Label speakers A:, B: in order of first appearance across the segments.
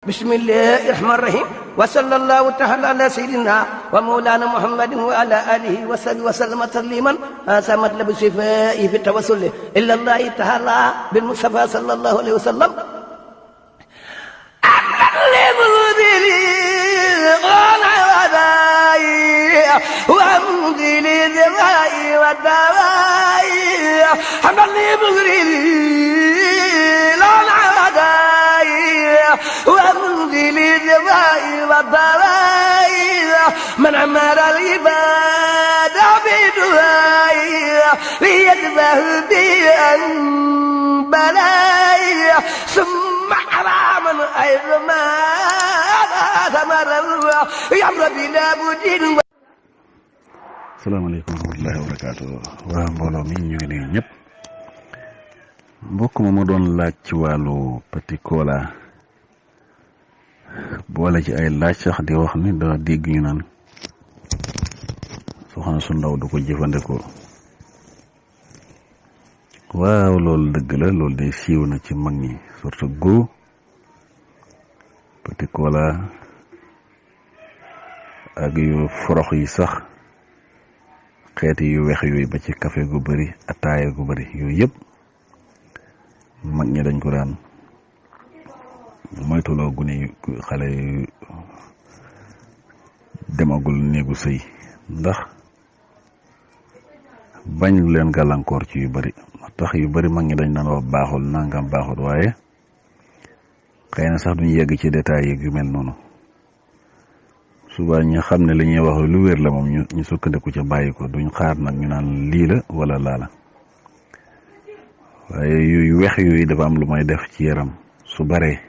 A: بسم الله الرحمن الرحيم وصلى الله تعالى على سيدنا ومولانا محمد وعلى آله وصحبه وسلم تسليما. هذا مطلب شفائي في التوسل إلا الله تعالى بالمصطفى صلى الله عليه وسلم. وامضي للدماء والدواء حمدا لمغري لا نعداء وامضي للدماء والدواء من عمر العباد بدعاء ليذبح بأن بلاء ثم حراما أيضا ما ثمر يمر بلا بدين.
B: salaamaaleykum wa rahmatullahi wa barakaatu. waa mbooloo mi ñu ngi nuyu ñëpp. mbokk ma doon laaj ci wàllu petit cola boole ci ay laaj sax di wax ni daa dégg ñu naan soxna su ndaw du ko jëfandikoo. waaw loolu dëgg la, loolu day siiw na ci mag ñi, surtout go petit cola ak yu forox yi sax xeeti yu weex yooyu ba ci café gu bari ataaya gu bari yooyu yëpp mag ñi dañ ko daan moytuloo gune xale yu demagul néegu sëy ndax bañ leen gàllankoor ci yu bari. tax yu bari mag ñi dañ daan wax baaxul nangam baaxul, waaye xëy na sax duñ yegg ci détails yu mel noonu. suba ñu xam ne li ñuy wax lu wér la moom ñu sukkandiku ca bàyyi ko, duñ xaar nag ñu naan lii la wala laala. waaye yu weex yooyu dafa am lu may def ci yaram, su baree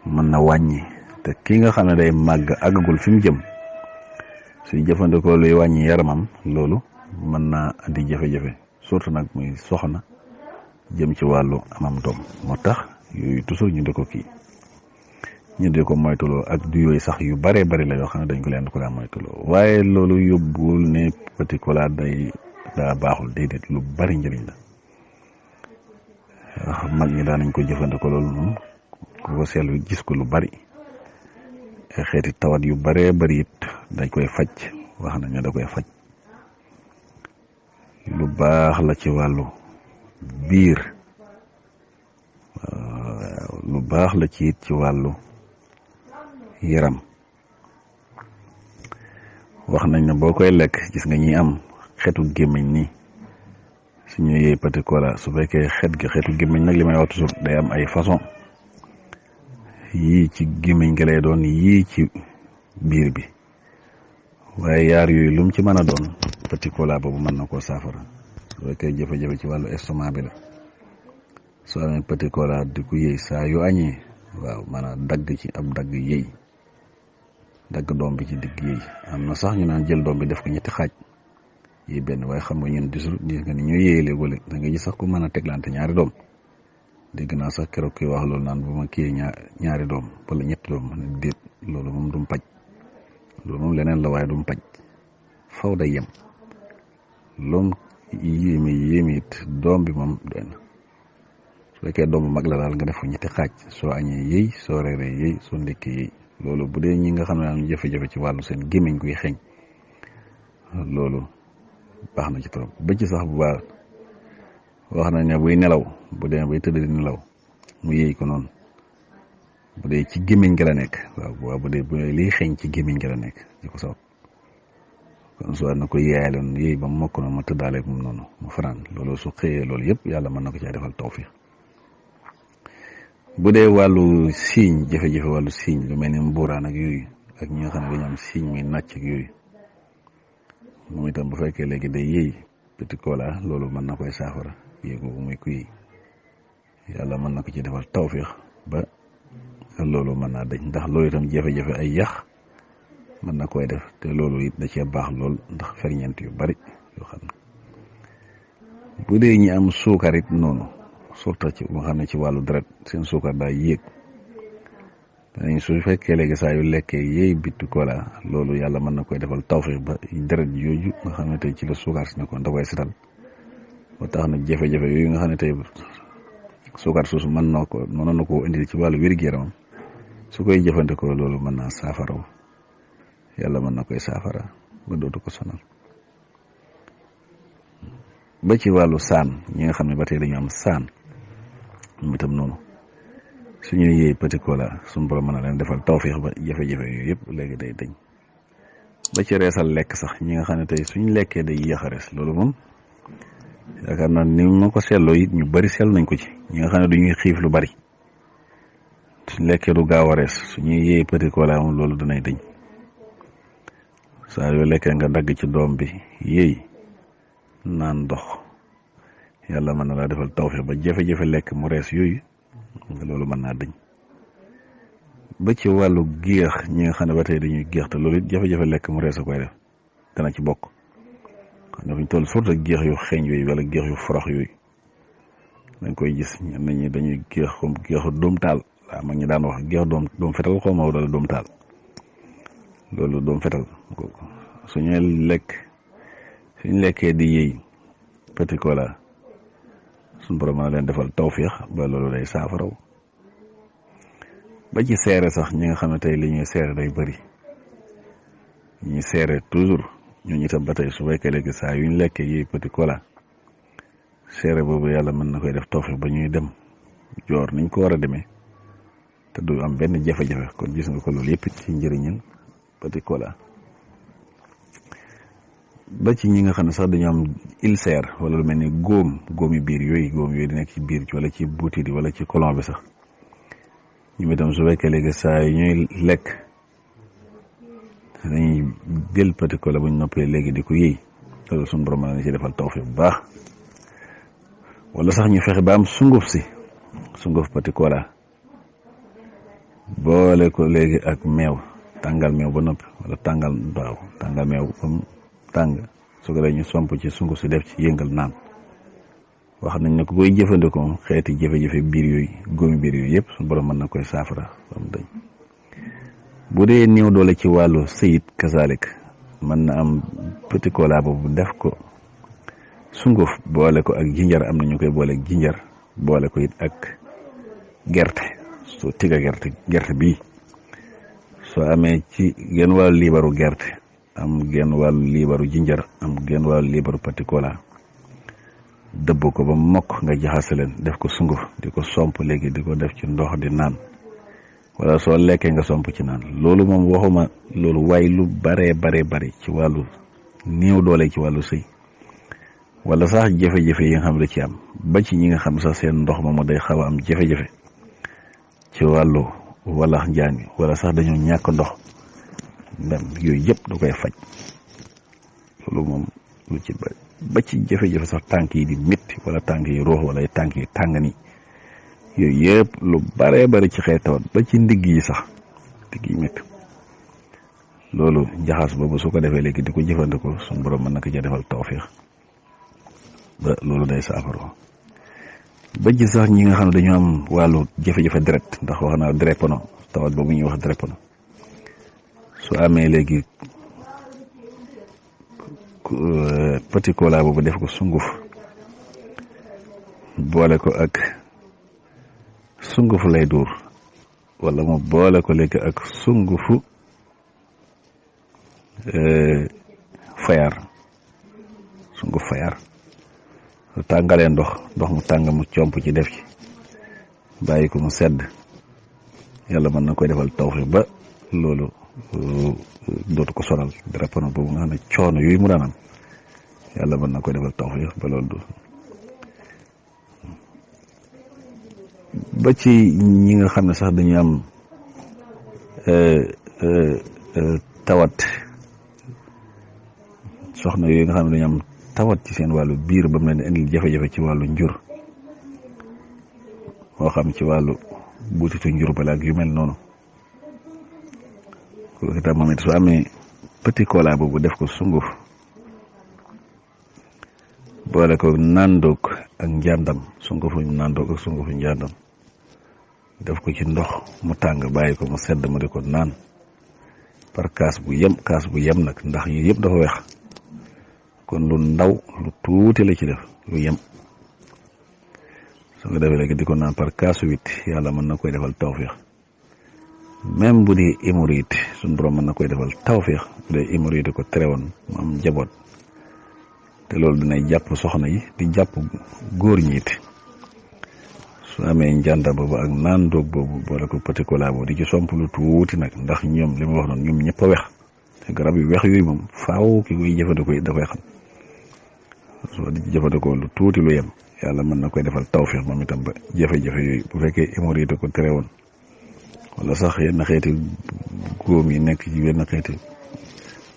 B: mën na wàññi, te ki nga xam ne day màgg àggagul fi mu jëm suy jëfandikoo luy wàññi yaramam loolu mën naa andi jafe-jafe, surtout nag muy soxna jëm ci wàllu amam doom. moo tax yooyu toujours ñu di ko kii, ñu di ko moytuloo, ak du yooyu sax yu bare bari la yoo xam ne dañ ko leen ko daa moytuloo. waaye loolu yóbbuwul ne petit cola daa baaxul, déedéet, lu bari njëriñ la. wax mag ñi daan nañ ko jëfandikoo, loolu moom ku ko seetlu gis ko lu bari. ay xeeti tawat yu bare bari it dañ koy faj, wax nañ ne da koy faj. lu baax la ci wàllu biir, lu baax la ci it ci wàllu yaram. wax nañ ne boo koy lekk, gis nga ñi am xetu gémmiñ nii suñu yee petit cola, su fekkee xetu gémmiñ nag li may wax toujours day am ay façon, yii ci gémmiñ gi lay doon, yii ci biir bi, waaye yaar yooyu lu mu ci mën a doon petit cola boobu mën na koo saafara. su fekkee jafe-jafe ci wàllu estomac bi la, soo amee petit cola di ko yëy saa yu añee, waaw maanaam dagg ci ab dagg yëy, dagg doom bi ci digg yëy. am na sax ñu naan jël doom bi def ko ñetti xaaj yëy benn, waaye xam nga ñun disul gis nga ni ñuy yëyee léeg-léeg da nga gis sax ku mën a teglante ñaari doom. dégg naa sax keroog kuy wax loolu naan bu ma kii ñaari doom wala ñetti doom, ne déet, loolu moom du paj, loolu moom leneen la waaye du paj, faw day yem. loom yéemi it doom bi moom doy na. su fekkee doom bu mag la daal nga def ko ñetti xaaj, soo añee yëy, soo reeree yëy, soo ndekkee yëy. loolu bu dee ñi nga xam ne am jafe-jafe ci wàllu seen gémmiñ guy xeeñ, loolu baax na ci trop. ba ci sax bu baax wax nañ ne buy nelaw, bu dee bay tëdd di nelaw mu yëy ko noonu, bu dee ci gémmiñ gi la nekk. waaw bu dee liy xeeñ ci gémmiñ gi la nekk di ko sabab, kon soo na ko yeeyaloon yëy ba mu mokk noonu ma tëddaaleeg moom noonu mu fanaan. loolu su xëyee loolu yëpp yàlla mën na ko caa defal tawfiq. bu dee wàllu siiñ, jafe-jafe wàllu siiñ, lu mel ni mbuuraan ak yooyu, ak ñi nga xam ne dañu am siiñ muy nàcc ak yooyu, moom itam bu fekkee léegi day yëy petit cola, loolu mën na koy saafara. yéeg boobu muy kuy, yàlla mën na ko ci defal tawfiq ba loolu mën naa dañ. ndax loolu itam jafe-jafe ay yax mën na koy def, te loolu it da cee baax lool ndax ferñeent yu bari yoo xam ne. bu dee ñi am suukar it noonu, surtout ci nga xam ne ci wàllu deret seen suukar daa yéeg, danañ su fekkee léegi saa yu lekkee yéey petit cola, loolu yàlla mën na koy defal tawfiq ba deret yooyu nga xam ne tey ci la suukar si nekkoon da koy setal. ba tax na jafe-jafe yooyu nga xam ne tey suukar suusu mën na koo indil ci wàllu wér-gu-yaramam, su koy jëfandikoo loolu mën naa saafaraw yàlla mën na koy saafara ba dootu ko sonal. ba ci wàllu saan ñi nga xam ne ba tey dañu am saan moom itam noonu suñuy yëy petit cola suñu borom mën na leen defal tawfiix ba jafe-jafe yooyu yëpp léegi day dañ. ba ci reesal lekk sax ñi nga xam ne tey suñ lekkee day yéex a rees loolu moom yaakaar naa ni ma ko seetloo it ñu bari seetlu nañ ko ci ñi nga xam ne duñuy xiif lu bari suñ lekkee du gaaw a rees suñuy yéey petit cola moom loolu danay dañ saa yoo lekkee nga dagg ci doom bi yéey naan ndox yàlla mën na laa defal tawfiix ba jafe-jafe lekk mu rees yooyu loolu mën naa dañ. ba ci wàllu géex ñi nga xam ne ba tey dañuy géex te loolu it jafe-jafe lekk mu rees a koy def dana ci bokk xam ne fu ñu toll surtout géex yu xeeñ yooyu wala géex yu forox yooyu dañ koy gis ñenn ñi dañuy géex comme géexu doom taal waaw mag ñi daan wax géex doom fetal xaw ma wala doom taal loolu doom fetal suñu lekkee di yëy petit cola suñu borom mën na leen defal tawfiix ba loolu day saafaraw. ba ci seere sax ñi nga xam ne tey li ñuy seere day bëri ñuy seere toujours ñooñu itam ba tey su fekkee léegi saa yuñ lekkee yi petit cola seere boobu yàlla mën na koy def tawfiix ba ñuy dem joor niñ ko war a demee te du am benn jafe-jafe kon gis nga ko loolu yëpp ci njëriñal petit cola. ba ci ñi nga xam ne sax dañu am ulcère wala lu mel ni góomi biir góom yooyu di nekk ci biir wala ci butit yi wala ci colon bi sax ñu itam su fekkee léegi saa yu ñuy lekk dañuy jël petit cola bu ñu noppee léegi di ko yëy loolu suñu borom mën na ci defal tawfiix bu baax. wala sax ñu fexe ba am sunguf petit cola boole ko léegi ak meew tàngal meew ba noppi wala tàngal meew ba mu tàng su ko defee ñu somp ci sunguf si def ci yëngal naan. wax nañ ne ku koy jëfandikoo xeeti jafe-jafe biir yooyu góomi biir yooyu yëpp suñu borom mën na koy saafara ba mu dañ. bu dee néew doole ci wàllu sëyit kasalik mën na am petit cola boobu def ko sunguf boole ko ak jinjar am na ñu koy boole ak jinjar boole ko it ak gerte soo tiga gerte bii soo amee ci genn wàllu liibaru gerte am genn wàllu liibaru jinjar am genn wàllu liibaru petit cola dëbb ko ba mokk nga jaxase leen def ko sunguf di ko somp léegi di ko def ci ndox di naan wala soo lekkee nga somp ci naan loolu moom waxuma loolu waaye lu bare ci wàllu néew doole ci wàllu sëy wala sax jafe-jafe yi nga xam ne da ci am ba ci ñi nga xam sax seen ndox moomu day xaw a am jafe-jafe ci wàllu wala njaan bi wala sax dañoo ñàkk ndox ndam yooyu yëpp da koy faj loolu moom lu ci bari ba ci jafe-jafe sax tànk yi di métti wala tànk yi ruux wala tànk yi tàng ni yooyu yëpp lu bare bari ci xeet tawat ba ci ndigg yi sax ndigg yi métti loolu jaxas boobu su ko defee léegi di ko jëfandikoo suñu borom mën na ko ca defal tawfiix ba loolu day saafara ba ci sax ñi nga xam ne dañu am wàllu jafe-jafe deret ndax wax naa drépano tawat boobu ñuy wax drépano su amee léegi petit cola boobu def ko sunguf boole ko ak sungufu lay duur wala mu boole ko léegi ak sungufu sunguf fayaar su tàngalee ndox mu tàng mu comp ci def ci bàyyi ko mu sedd yàlla mën na koy defal tawfiix ba loolu dootu ko sonal drépano boobu nga xam ne coono yooyu mu daan am yàlla mën na koy defal tawfiix ba loolu du ba ci ñi nga xam ne sax dañu am tawat soxna yooyu nga xam ne dañu am tawat ci seen wàllu biir ba mu leen indil jafe-jafe ci wàllu njur moo xam ci wàllu butitu njur bala ak yu mel noonu kooku itam moom it su amee petit cola boobu def ko sunguf boole ko nandoog ak njàndam sungufu nandoog ak sungufu njàndam def ko ci ndox mu tàng bàyyi ko mu sedd mu di ko naan par kaas bu yem nag ndax yi yëpp dafa weex kon lu ndaw lu tuuti la ci def lu yem su ko defee léegi di ko naan par kaasu wit yàlla mën na koy defal tawfiix même bu dee hémorroïde suñu borom mën na koy defal tawféex bu dee hémorroïde ko tere woon mu am njaboot te loolu dinay jàpp soxna yi di jàpp góor ñi it su amee njànda boobu ak naan doog boobu boole ko petit cola boobu di ci somp lu tuuti nag ndax ñoom li ma wax noonu ñoom ñëpp a wex te garab yu wex yooyu moom faaw ki koy jëfandikoo da koy xam soo di jëfandikoo lu tuuti lu yem yàlla mën na koy defal tawféex moom itam ba jafe-jafe yooyu bu fekkee hémorroïde ko tere woon wala sax yenn xeeti góom yi nekk ci yenn xeeti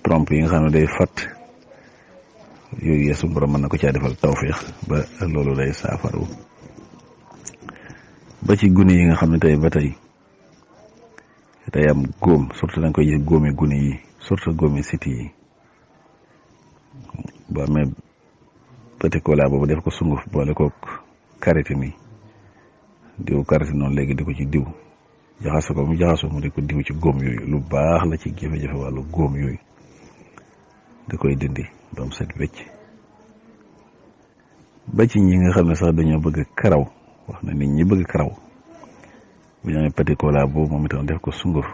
B: trompe yi nga xam ne day fat yooyu yeesu borom mën na ko caa defal tawféex ba loolu day saafaru ba ci gune yi nga xam ne tey ba tey day am góom surtout dañ koy gis góomi gune yi surtout góomi siti yi ba amee petit cola boobu def ko sunguf boole ko karité ni diw karité noonu léegi di ko ci diw jaxase ko mu jaxasoo mu di ko diw ci góom yooyu lu baax la ci jafe-jafe wàllu góom yooyu da koy dindi ba mu set wecc ba ci ñi nga xam ne sax dañoo bëgg karaw wax na nit ñi bëgg karaw bu ñu amee petit cola boobu moom itam def ko sunguf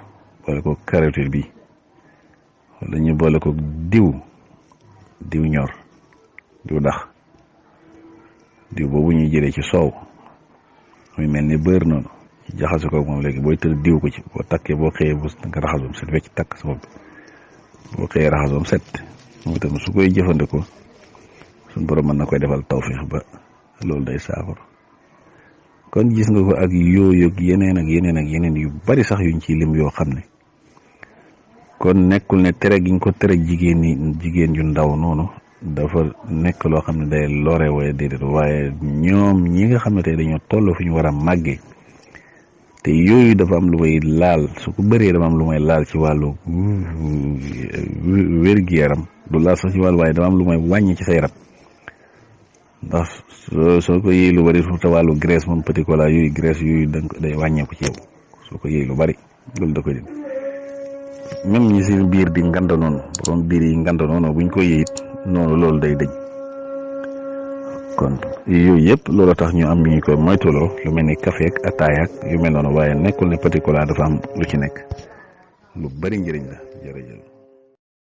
B: boole ko karité bi wala ñu boole ko diw ñor diw dax diw boobu ñuy jëlee ci soow muy mel ni beurre noonu jaxase ko moom léegi booy tëdd diw ko ci boo takkee boo xëyee bu nga raxas ba mu set wecc takk sa bopp boo xëyee raxas ba mu set moom itam su koy jëfandikoo suñ borom mën na koy defal tawféex ba loolu day saafara kon gis nga ko ak yooyu ak yeneen yu bari sax yuñ ciy lim yoo xam ne kon nekkul ne tere giñ ko tere jigéen yu ndaw noonu dafa nekk loo xam ne day lore waaye déedéet waaye ñoom ñi nga xam ne tey dañoo toll fi ñu war a màggee te yooyu dafa am lu may laal su ko bëree dafa am lu may laal ci wàllu wér-gu-yaram du laal sax ci wàllu waaye dafa am lu may wàññi ci sa yaram ndax soo ko yëy lu bari surtout wàllu graisse moom petit cola yooyu graisse yooyu day wàññeeku ci yow soo ko yëy lu bari loolu da koy dindi même ñi seen biir di nganda noonu borom biir yi nganda noonu buñ ko yëyit noonu loolu day dëj kon yooyu yëpp loolu tax ñu am ñu koy moytuloo lu mel ni café ak ataaya ak yu mel noonu waaye nekkul ne petit cola dafa am lu ci nekk lu bari njëriñ la jërëjëf